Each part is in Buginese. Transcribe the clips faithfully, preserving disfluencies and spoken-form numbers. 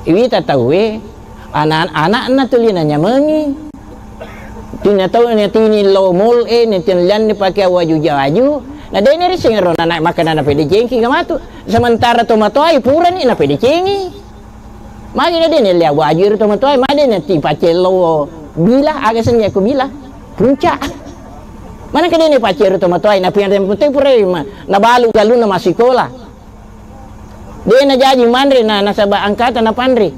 Iwita tauwe, ana-, anakna tuli nanyamengi. Tuna tau natini lo mall e, natinlianni pake waju-waju. Na dene rising ro nana makkana napedecengi ga matu. Sementara tomatoai purani napedecengi. Magi na dene lia waju ro tomatoai, magi na ti pacello bila, aga senni aku bila. Puncak. Mana ke dene pacero tomatoai, na pian purai ma, nabalu galuna masikola. De najaji manre na, nasaba angkata napanre.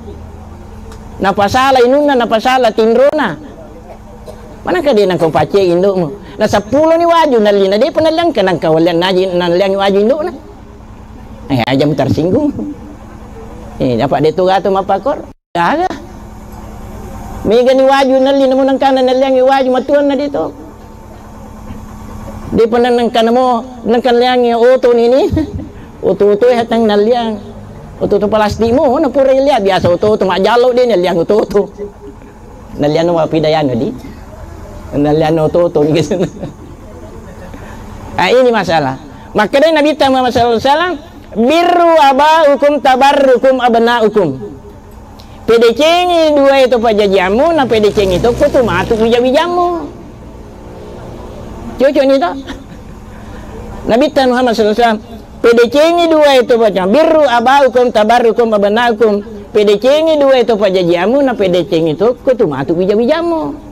Napasala inunna, napasala tinrona. Manengka de nangka upacce indo'mu. Na seppulo ni waju nallina, de pa nalliang ke nangka walliang naji, nalliangi waju indo'na. Eh, aja mu tersinggung. Eh, apa de tu gato mappakor? Gaga. Mega ni waju nalli, namu nangkana nalliangi waju matuanna de to. De pa nangkana mo, nangkana liangi oto ni ni. Oto-oto e hatang nalliang. Oto-oto plastik mo, na pura lia biasa oto-oto majjallo de nalliang oto-oto. Nalliang wa pidayano di. Nalliang oto-oto ni. Ah, ini masalah. Makkedai Nabitta Muhammad sallallahu alaihi wasallam, "Birru abaukum tabarrukum abnaukum." Pedecengi duae to pajajiammu, na pedecengi tokko tu matu wija-wijammu. Cocok ni to? Nabitta Muhammad sallallahu alaihi wasallam, pedecengi duae to paja-, "Birru abaukum tabarrukum abnaukum." Pedecengi duae to pajajiammu, na pedecengi tokko tu matu wija-wijammu.